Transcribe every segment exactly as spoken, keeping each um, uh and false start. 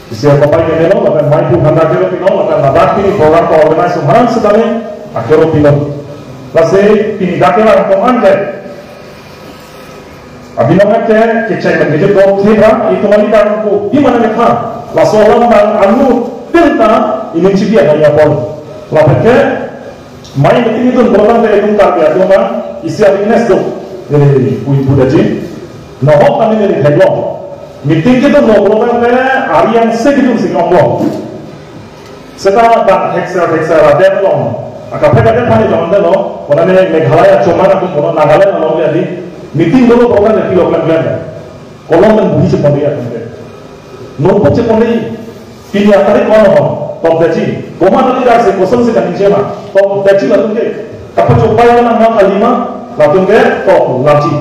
Isi akopai kemelo, lapen maipu handa kero pilo, lapen ladak pini program ko organize sumharan setame akero pilo. Lasi pini dak kevang atum an ke abinong ke kecheng dan kejut dok thira, itum kali dan ko di mana ke tha. Laso alam dan anu tinta ini chibi ada ya pon. Lapen ke mai meeting itum program ke itum Karbi atum ma isi a witness do. Ini pui pudaji. Nohok kami ini thelo. Meeting ke itum no program ke ari yang se itum si ngomong. Seta bang thekser thekser adet long. Akaprek adet thani jong delo. Kona ne Meghalaya choma na kum kono Nagaland along ya di. Meeting dolo program ya pilo plan plan ya. Kolom dan buhi chepon ya tum ke. Notebook chepon ya. Pini atarik kono ho. Top daji. Komat leader si koson si kaningje ma. Top daji latum ke. Kapachopai na ma kalima. Latum ke top laji.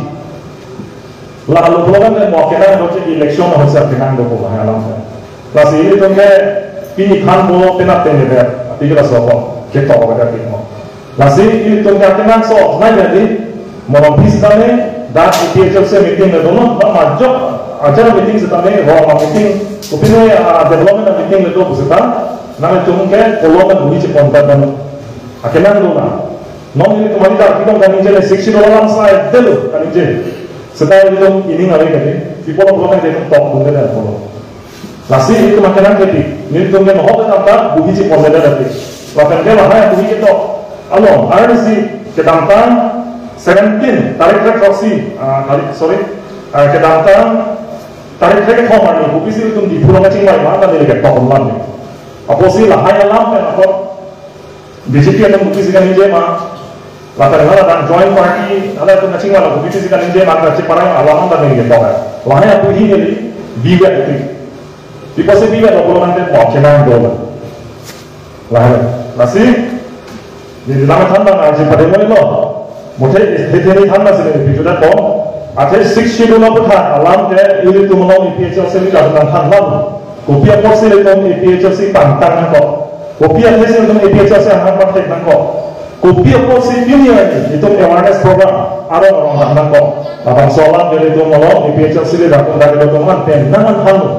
Lalu program ke mo kenang do ke election ho sa kenang do ko ha alam ke. Lasi ilitum ke pini than bo penap tene ber. Ati ke laso ko ketok ko kati mo. Lasi ilitum ke kenang so nai jadi mo pis dame da APHLC meeting le dono ba majok ajar meeting setame ro ma meeting kopine, ah, development meeting le do pusita nang tum ke kolom dan buhi chepon dan akenang do na. Non ilitum kali dak itum kaningje ne sixty dollar lam sai delo kaningje. Seta ilitum ining ave kali. People of Lomang itum tok bunda dan polo. Lasi ilitum akenang keti. Ilitum ke nohok ke tamta buhi chepon dada dati. Lapen ke lahai buhi ketok. Alo, R D C kedamtang seventeen tarik thek roksi, ah, tarik, sorry, ah, kedamtang tarik thek thom arni kopisi ilitum Diphu along kachingvai ma ta neli ketok lam ni. Apotsi lahai alam pen apot BJP atum kopisi kaningje ma, lapen hala dan joint party, hala atum kachingvai la kopisi kaningje ma, kachiparai alam ta neli ketok. Lahai apuhi neli bibe ati. Ipo si bibe lo pulo nang te mo kenang do la. Lahai. Lasi, neli lam than bang aji pada mo lo. Muthe, the the ni than bang si neli pitu da to. Athe sixth schedule aphuthak alam ke ilitum along APHLC leader nang than lam. Kopi apotsi ilitum APHLC pangtang nangkok. Kopi apotsi ilitum APHLC ahang pangthek nangkok. Kopi apotsi pini arni itum awareness program arong arong dak nangkok. Labangso alam ke ilitum along APHLC leader atum dak ilitum an pen nang than lo.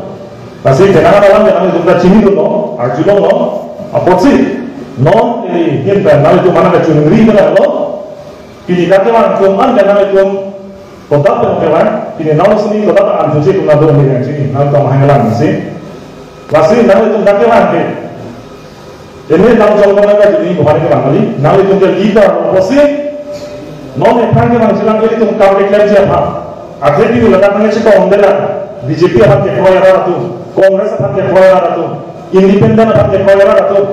Lasi kenang alam ke nanglitum ta chini dun lo, arjulong lo, apotsi non, eh, him pen nanglitum mana kachunri ke lo, pini dak kevang atum an ke nanglitum kodak pen kevang, pini nang sini kodak an tuji tum nado ni yang chini, nang tum hang lang si. Lasi nanglitum dak kevang ke. Ini nang jong mana kachini bukan kevang kali, nanglitum ke leader apotsi, non ephan kevang jilang ilitum kam ke klem ji aphan. Athe pini ladak nang chikong dela, BJP aphan ke kroya ra atum, Congress aphan ke kroya ra atum, Independent aphan ke kroya ra atum.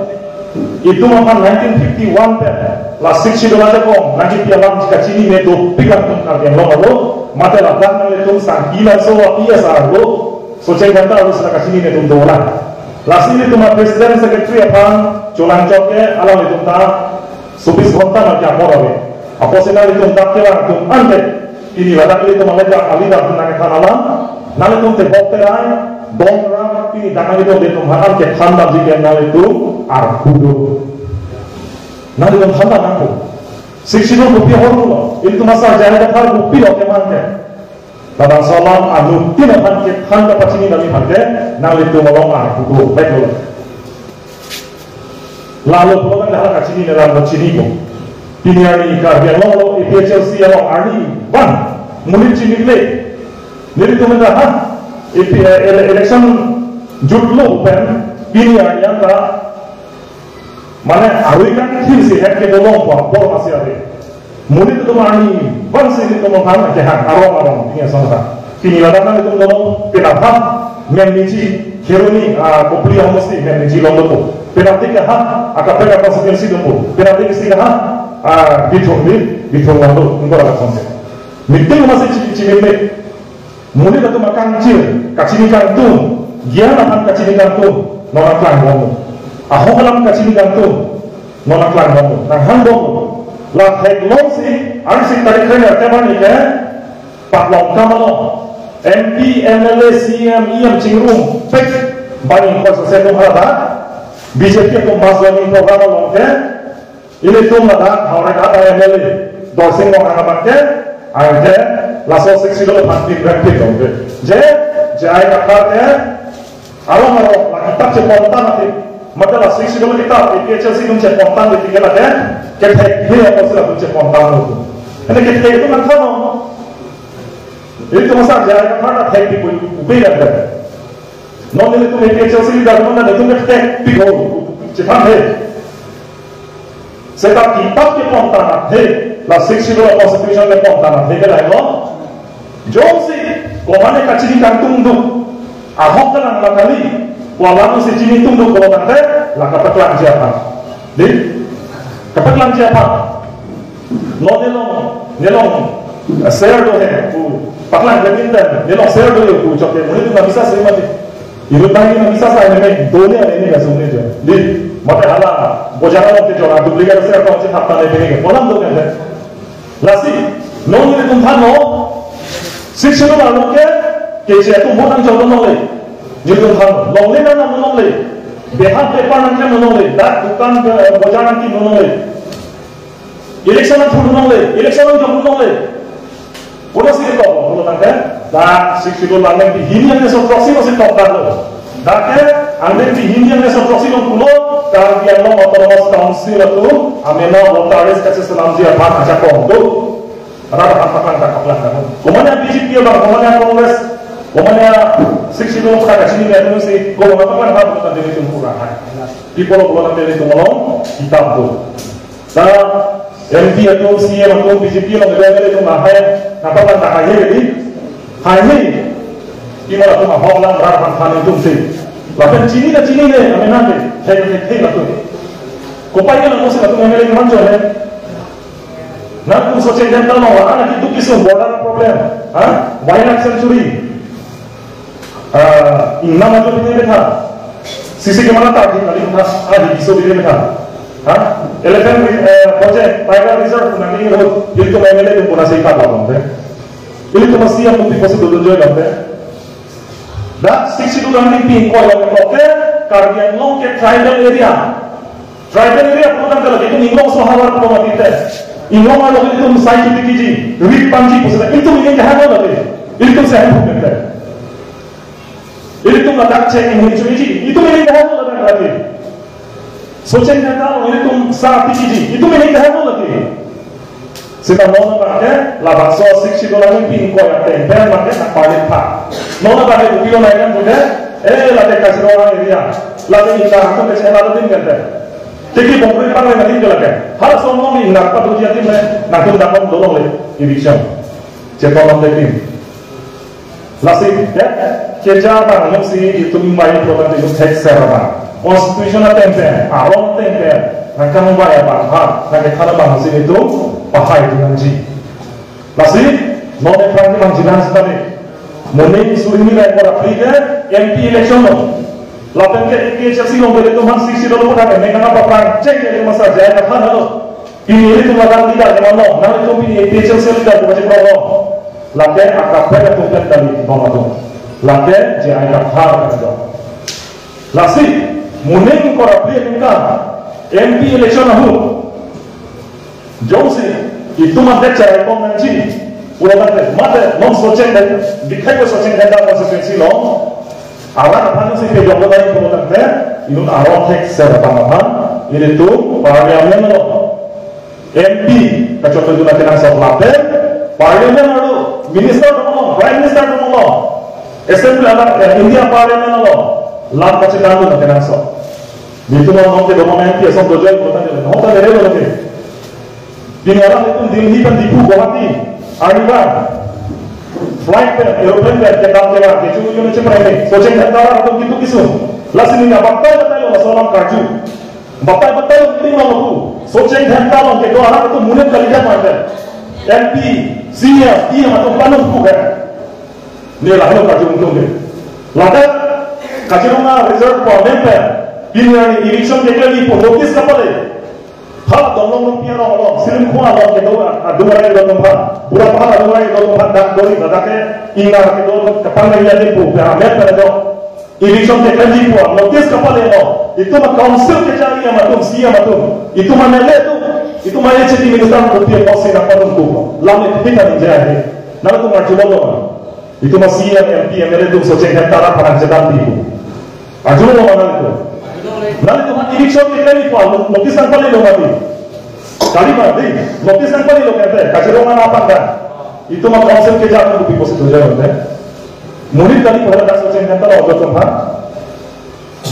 Itum aphan nineteen fifty-one pen la sixth schedule ajakong nangkepi alam kachini me dopik atum Karbi Anglong alo, mate ladak nanglitum sangki laso api asar lo, Socheng Dhanta arlo sila kachini ne tum dolang. Lasi ilitum a-president secretary aphan cholang chot ke alanglitum ta sobis ghonta ma kya kor ave. Apotsi nanglitum dak kevang atum an ke. Pini ladak ilitum a-leader, a-leader atum nangkethan alam. Nanglitum te bok terai, dong ram, pini dak nanglitum ilitum aphan an kethan damji ke nanglitum arpu do. Nanglitum than dam nangpo. Sixth schedule kopi ahormu lo. Ilitum asar J I Kathar kopilo kemang ke. Labangso alam anuttin aphan kethan kapachini nami aphan ke nanglitum along arpu do, baik lo. Lalo pulo kan hala kachini nelam kachini ko. Pini arni Karbi Anglong lo APHLC along arni bang mulit chini le. Nelitum dah ha, A P, eh, ele-, election jutlo pen pini arni angka mane arui kan thil si het ke dolong ko apor masih ave. Monit atum arni bang si ilitum aphan kehang arong arong tinggi asong ta. Pini ladak nanglitum dolong penap ha Memniji Kheroni, ah, Kopili homosti Memniji along dopo. Penap tik ha Akaprek constituency dopo. Penap tik si ha, ah, Bithung di, Bithung along do, ingkoi ladak asong ke. Meeting masih chi-, chimin me. Monit atum akangchir, kachini kangtung, gyan aphan kachini kangtung, non aklang bom. Ahok alam kachini kangtung, non aklang bom. Nanghang bom. La theklong si, arsi tarik kre artep arni ke, paklong kam along. M P, M L A, C M, E M chingrum, pek, bani koi sase tum hala ta, B J P atum mass joining program along ke, ilitum ladak Howraghat M L A Dorsing Ronghang abang ke, ang ke laso sixth schedule aphan pin rem pin dong ke. Je, J I Kathar ke, Arong arong la kitap chepontang ati. Mate la Sixth Schedule kitap A P H L C atum chepontang ati ke lake kethek he apotsi latum chepontanglo. Ene kethek atum nangthanlo. Ilitum asar J I Kathar ta thekpik pu pu pu ya. Non ilitum A P H L C leader atum ta ilitum kethekpik ho. Chethan he. Seta kitap kepontang athe, la Sixth Schedule Constitution kepontang athe ke lahelo. Jongsi komatne kachini kangtung do, ahok kalang ma kali, pu alam si chinitung do pulo tangte, la kapaklangji aphan. Dei? Kapaklangji aphan. Non nelong, nelong, eh, share do he, pu paklang kleminte, nelong share do he pu chokche, monit atum nang bisas mati. Inut abang nang bisas mati, dole ane ne kasung ne jo. Dei, mate hala, bojar along kejor, duplicate share tong chethap tane pini ke, kolam do kan. Lasi, non ilitum thanlo, Sixth Schedule along ke, keche atum vote nangchok longle. Ilitum thanlo, longle nang nang longle. Behat bepar nangklem longle, dak dukan, eh, bojar nangkim longle. Election nangphu longle, election nangjok longle. Kono si ketok, kono tangte, dak Sixth Schedule angdeng bihini angdeng so proxy lo si tokdaklo. Dak ke angdeng bihini angdeng so proxy lo pulo, Karbi Anglong Autonomous Council atum amena voter list kacheselamji aphan ajakong do. Rat aphan paklang dak, paklang dak. Komatne B J P abang, komatne Congress, komatne Sixth Schedule aphan kachini le atum si, komatne paklang dak, komatne ilitum pura hai. People of Lona ilitum along, kitap do. Ta M P atum, C M atum, B J P along M L A atum lahai, nangpaklang dak hai he di. Hai he. Imo latum ahok lang rat aphan than atum si. Lapen chini ta chinine, amenan de. Thek thek thek latum. Kopai ke latum si latum M L A keman chot he. Nangtum Socheng Dhenta along, anak itu kisung border problem. Ha? Wildlife sanctuary. Ah, ingnam ajo bine betha. Sisi kemana ta di kali na, ah, di biso bine betha. Ha? Elephant re-, eh, project, tiger reserve, na di road, ilitum M L A atum puna sei kap abang, dei. Ilitum masih yang mesti pasti dulu joy, dei. Dak Sixth Schedule angdeng pi ingkoi lo ke, Karbi Anglong ke tribal area. Tribal area program ke lagi itu inglong so havar program ite. Inglong alo itu scientific ji, rit panji pusat. Itu ini jahat lo lagi. Itu saya bukan kan. Ilitum ladak cek inghin churiji, itum inghin dahalo ladak lagi. Socheng Dhenta along ilitum sa pikiji, itum inghin dahalo lagi. Seta non abang ke, labangso Sixth Schedule angdeng pi ingkoi ateng pen abang ke nangpalit tha. Non abang ke upilo naikan bude, eh, lake Kaziranga area, lake Ingnar atum kecil lalo din kan dei. Tiki bongkri pang lagi din ke lake. Hal somong Ingnar padu jadi me, nangtum dakon dolong le, eviction. Ceton long le din. Lasi, ya, keja abang, nung si itum mai program itum thekser abang. Constitution ateng pen, arong ateng pen, nangkang bai abang, ha, nangkethan abang si itum pahai itum nangji. Lasi, non aphrang ke bang jilang setame. Moning suri ni lai kora pri ke M P election lo. Lapen ke A P H L C along ke itum han sisi dolo pura ke, neng nang apa prang, cek ke masa jaya kathan halo. Pini ilitum ladak leader ke mano, nang itum pini A P H L C leader bukan si mano. Lake akaprek atum pen kali, non atum. Lake J I Kathar kan do. Lasi, moning kora pri ningkan, M P election ahut. Jongsi, itum ante chai kong nangji, pulo tangte, mate, non Socheng Dhenta, dikhai ko Socheng Dhenta constituency lo, arat aphan si pejok lo tadi pulo tangte, inut arong thekser abang aphan, ilitum parliament lo. M P kachot itu na kenangsot lapen, Parliament alo, Minister dolo, Prime Minister dolo, Assembly ala, eh, India Parliament alo, lam kachedan itu na kenangsot. Di itu non ke dolo M P asam dojo itu kota nila, kota nila lagi. Di ngarang itu Delhi dan Diphu, Guwahati, Aligarh, flight pen, aeroplane pen, kedam kedam, kechu yun chepreme, Socheng Dhenta atum kitu kisung. Lasi nina batai batai lo, masalah karju. Batai batai lo, ting lo, Socheng Dhenta along kedo anak itu mulut kali dia mate. M P, C M, E M atum panung pu kan. Ni lahlo karju untung ke. Ladak Kaziranga Reserve Forest pen, pini eviction keklem pu notice kapale. Ha, Donglong Longpi along along, Silim Khua along kedo, adung arai kedo atum aphan. Burapahar adung arai kedo atum aphan, dak dori, ladak ke, Ingnar kedo, kepang nang ya pu, ya, map pen do. Eviction keklem pu, notice kapale lo. Itum a council kejari atum, C M atum. Itum a M L A atum. Itum a H T minister atum pi post si nangpanung pu. Lam ni thik kan jaya he. Nangtum arju lo. Itum a C M, M P, M L A atum Socheng Dhenta aphan chedan pi pu. Arjulo ma nanglitum? Nanglitum election ke kali pa notice nangpalelo mati. Kali ma dei, notice nangpalelo kete, Kaziranga aphan ta. Itum a-council kejapon kopi pusi doja mate. Monit kali pa dak Socheng Dhenta lo joto ha.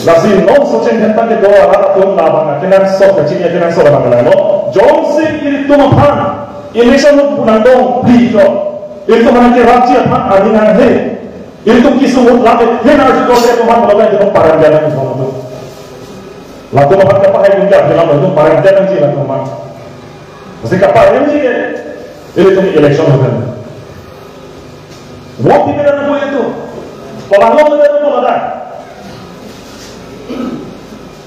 Lasi non Socheng Dhenta kedo arat atum labang kenangsot, kachini kenangsot labang lo. Jongsi ilitum aphan election ahut pu nangdong phli jo. Ilitum aphan kerapji aphan aning nanghe. Ilitum kesung ahut lake hena arjukok le ilitum aphan lokai ilitum parang dia nang ilitum atum. Latum aphan kapahai ilitum dia, ilitum parang dia nangji latum aphan. Mesti kaparangji ke ilitum election ahut. Vote di pera na boleh tu. Kalau lo boleh tu, kalau dah.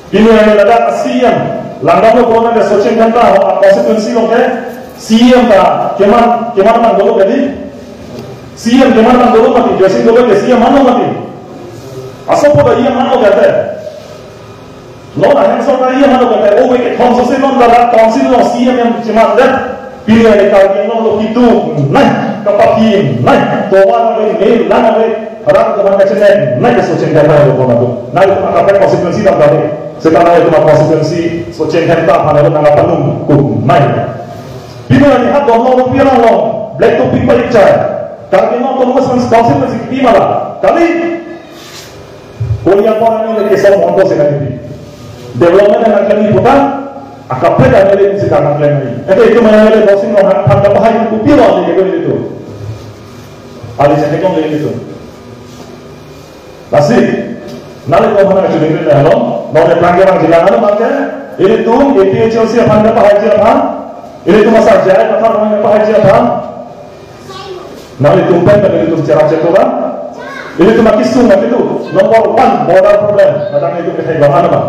Pini arni ladak C E M, langdamlo pulote Socheng Dhenta ho a-constituency along ke C E M ta keman, keman nangdolo ke dei? C E M keman nangdolo mati, Joysing Borrow ke C E M manlo mati. Aso puda E M manlo ke te. Lo na hem sorkar E M manlo ke te. O we kethom sosi non ladak council along C E M keman det. Pini arni Karbi Anglong lo keduk nai, kapaphi nai, tovar nai, me lang nai, rat teman kacene nai ke Socheng Dhenta lo kono tu. Nai tu maka pe constituency dam dam. Seta nai tu maka constituency Socheng Dhenta aphan lo nang apa nung kum nai. Pini arni hat dom lo rupiah lo, black to pink balik chai. Karbi Anglong Autonomous Council si kipi mala. Kali Korea por ano le keso monto sila ini. Development na nangklang ni puta, akaprek ano le sila nangklang ni. Ete itum ano le Borsing Ronghang aphan kapahai kopi lo ni kego itu. Ali sa kong le itu. Lasi, nali ko mana kacuni ni lo, non le prangke rang jila ano make, ilitum A P H L C aphan kapahai ji aphan, ilitum asar jai aphan kapahai ji aphan, Nanglitum pen, nanglitum cherap chetok ra. Ilitum akesung lake tu. Number one, border problem. Ladak nanglitum kethek bang ano ma.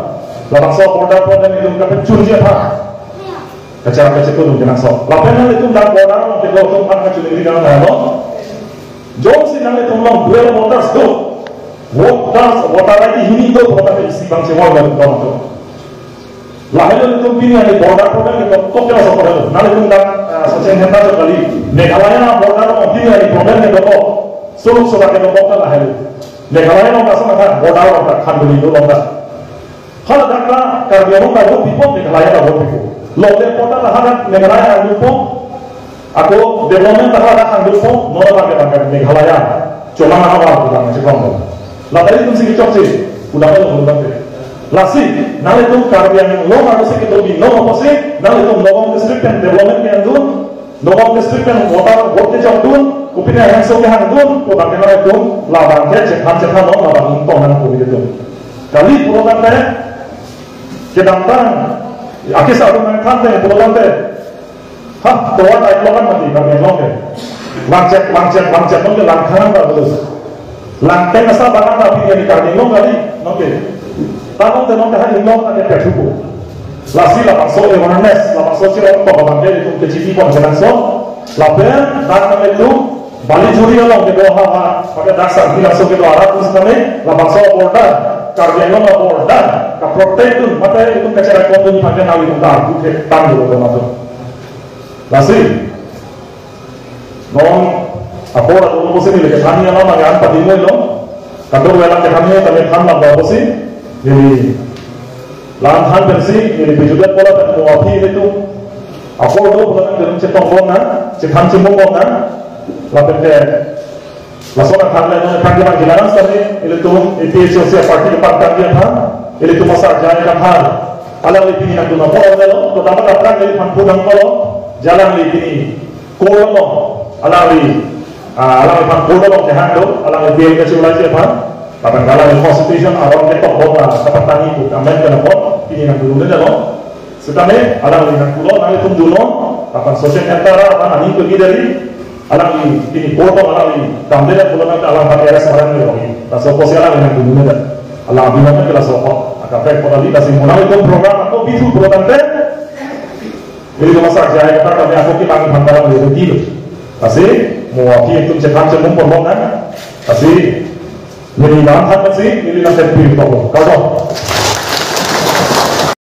Labangso border problem ilitum kapachunji aphan. Kacherap kachetok atum kenangsot. Lapen nanglitum dak border along kedo atum aphan kachuni ri nang lo. Jongsi nanglitum along dual voters do. Voters, voter I D hini do, voter I D isi bang chewal nanglitum atum. Lahelo ilitum pini arni border problem kedo, kok kela sokor helo. Nanglitum dak, ah, Socheng Dhenta chot kali. Meghalaya border along pini arni problem kedo. Suluk sulak kedo ta lahelo. Meghalaya along kaso mata border along ta Khanduli do along ta. Haladak ta Karbi Anglong ta vote pipo, Meghalaya ta vote pipo. Lote kota ta hadak Meghalaya ta vote pipo. Ako development ta hadak hangdukpo, non abang ke bang ke Meghalaya. Cuma nama abang pulang si kong. Lapen itum si kechok si, pulang lo pulang ke. Lasi, nanglitum Karbi Anglong arlo si kedo binong apotsi, nanglitum Nagaon district pen development ke-endun, Nagaon district pen voter vote kechokdun, kopine hangso kehangdun, ko bang ke nanglitum labang ke chethan chethan lo, labang ingtong nang ko ilitum. Kali pulo tangte, kedamtang, akesar atum nangthan te pulo tangte, Ha, tovar ta iklo kan mati, Karbi Anglong ke. Langchek, langchek, langchek, nonke langkhan ta betul. Langteng asa bagan ta pini arni Karbi Anglong kali, nonke. Ta nonke, nonke ha Anglong ta ke pethupo. Lasi labangso awareness, labangso chirong tok abang ke itum kechini pon kenangsot. Lapen, dak nanglitum, Balijuri along kedo ha ha, pakai dak Sangpi Langso kedo arat pusitame, labangso border, Karbi Anglong border, kaprotect dun, mate itum kacherai kong dun, pakai nawi itum ta, itum ke tang dulu, teman-teman. Lasi, non apor atum pusi neli kethani alam age an padi moi lo. Kadokave alam kethani kami than lam pusi neli lam than pensi neli pejutdet pola pen mo aphi ilitum apor do pola pen chetong bom na, chethan chimung bom na, lapen ke lason akhang le non pagi pagi laran sami ilitum A P H L C party ke party aphan, ilitum asar jai aphan. Alangli pini nangdun apor lo, to dapat apran neliphan pudang polo, jalan li pini. Kolo, alangli, ah, alangliphan kolo kehang do, alangli bill kachulai aphan, lapen alangli constitution aron ketok bom, ah, dapat tani pu amendment apot, pini nangdun lo. Setame, alangli nangpulo, nanglitum dunnon, lapen Socheng Dhenta ra, aphan ani pergi dari, alangli, pini kolo, alangli, damde pulo nang alang pakai res orang ni lagi. Laso apotsi alangli nangdun lo. Alang abinong ke laso apot, akaprek apot kali, lasi mo nanglitum program ako bisu pulo tangte, Neli komat asar jai kata kami ako ke bang bang dalam dua kilo. Lasi, mo aphi itum chethan chemung pon bom na. Lasi, neli lam hat lasi, neli lam set pin toko. Kado.